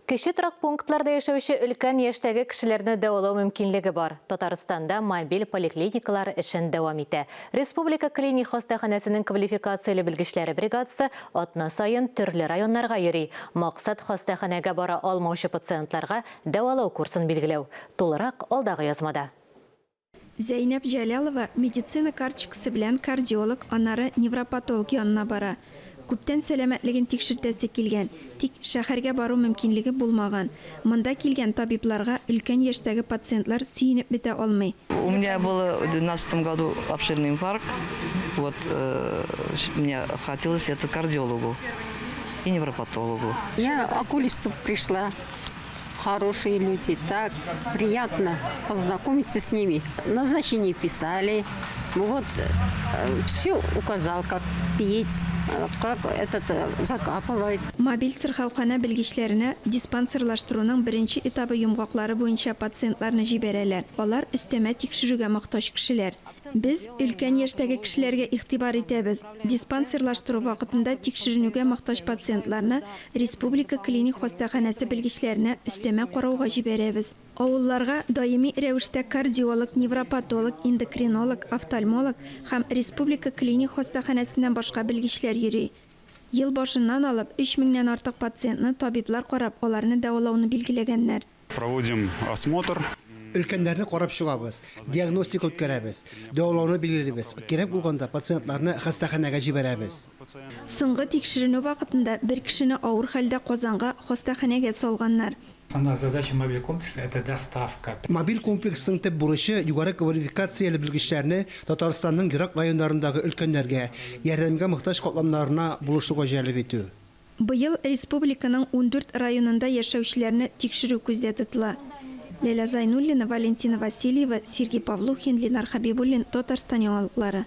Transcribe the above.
Кече торак пунктларда яшәүче өлкән яшьтәге кешеләрне дәвалау мөмкинлеге бар. Татарстанда мобиль поликлиникалар эшен дәвам итә. Республика клиник хастаханәсенең квалификацияле белгечләре бригадасы атна саен төрле районнарга йөри. Максат, хастаханәгә бара алмаучы пациентларга дәвалау курсын билгеләү. Тулырак алдагы язмада. Зәйнәп Җәләлова медицина карточкасы белән кардиолог, аннары невропатолог янына бара. Күптән сәламәтлеген тикшертәсе килгән, тик шәһәргә бару мөмкинлеге булмаган. Монда килгән табибларга өлкән яшьтәге пациентлар сөенеп бетә алмый. У меня было в двенадцатом году обширный инфаркт, вот мне хотелось это кардиологу и невропатологу. Я окулисту пришла. Хорошие люди, так приятно познакомиться с ними. Назначение писали, вот все указал, как пить, как этот закапывать. Мобиль сырхауханә белгечләренә диспансерлаштыруның беренче этабы йомгаклары буенча пациентларны җибәрәләр, алар өстәмә тикшерүгә мохтаҗ кешеләр. Без өлкән яшьтәге кешеләргә игътибар итәбез. Диспансерлаштыру вакытында тикшеренүгә мохтаҗ пациентларны Республика клиник хастаханәсе белгечләренә өстәмә карауга җибәрәбез. Авылларга даими рәвештә кардиолог, невропатолог, эндокринолог, офтальмолог һәм Республика клиник хастаханәсеннән башка белгечләр йөри. Ел башыннан алып, өч меңнән артык пациентны табиблар карап, аларны дәвалауны билгеләгәннәр. Проводим осмотр. Өлкәннәрне карап чыгабыз, диагностика үткәрәбез, дәвалауны билгелибез, кирәк булганда пациентларны хастаханәгә җибәрәбез. Соңгы тикшеренү вакытында бер кешене авыр хәлдә Казанга хастаханәгә салганнар. Основная задача мобиль комплекса, это доставка. Мобиль комплексның төп бурычы, югары квалификацияле белгечләрне Татарстанның ерак районнарындагы өлкәннәргә, ярдәмгә мохтаҗ катламнарына булышуга җәлеп итү. Быел республиканың 14 районында яшәүчеләрне тикшерү күздә тотыла. Ләлә Зайнуллина, Валентина Васильева, Сергей Павлухин, Ленар Хәбибуллин, Татарстан яңалыклары.